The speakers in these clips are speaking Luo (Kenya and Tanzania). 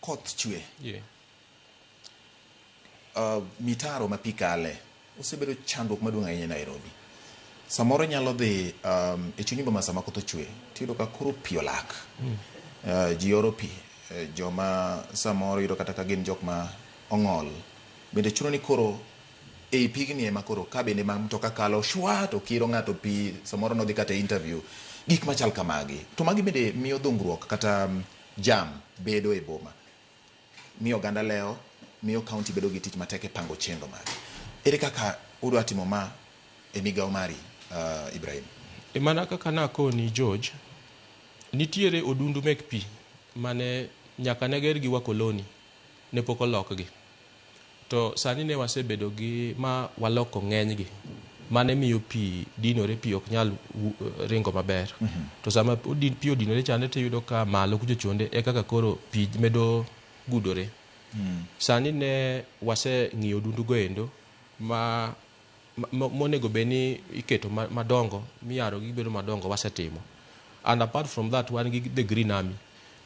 Koth chwe. Yeah. Mitaro ma pi kale osebedo chandruok maduong' ahinya e Nairobi. Samoro inyalo dhi e chuny boma sama koth ochwe tiyudo ka koro pi olak. Ji oro pi. Joma samoro iyudo kata ka gin jok ma ong'ol bende chuno ni koro ei pigni ema koro ka bende ma mtoka kalo shwa to kiro ng'ato pi samoro nodhi kata e interview. Gik machal kamagi. To magi bende miyo dhungruok kata jam bedo e boma. Miyo oganda lewo, miyo county bedo gi tich matek e pango chenro mage. Ere kaka udwa timo ma e migawo mari, Ibrahim? E mana kaka nakoni George, nitiere odundu mek pi mane nyaka ne ger gi wakoloni ne pok olokgi. To sani ne wasebedo gi ma waloko ng'enygi mane miyo pi dinore, pi ok nyal ringo maber. To sama pi odinore chande tiyudo ka malo kucho chonde e kaka koro pi medo gudore. Sani ne waseng'iyo odundu go endo ma monego bed ni iketo madongo miyaro gibedo madongo wasetimo. And apart from that wan gi the Green Army.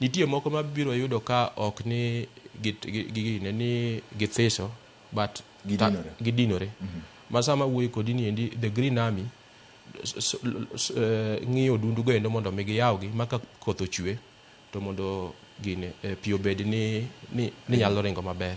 Nitie moko mabiro yudo ka ok ni ni githiso but Gidinore. Gidinore. Ma sama wuoyo kodi ni endi the Green Army ng'iyo odundu go endo mondo mi giyawgi ma ka koth ochwe to mondo gini pi obed ni nyalo ringo maber.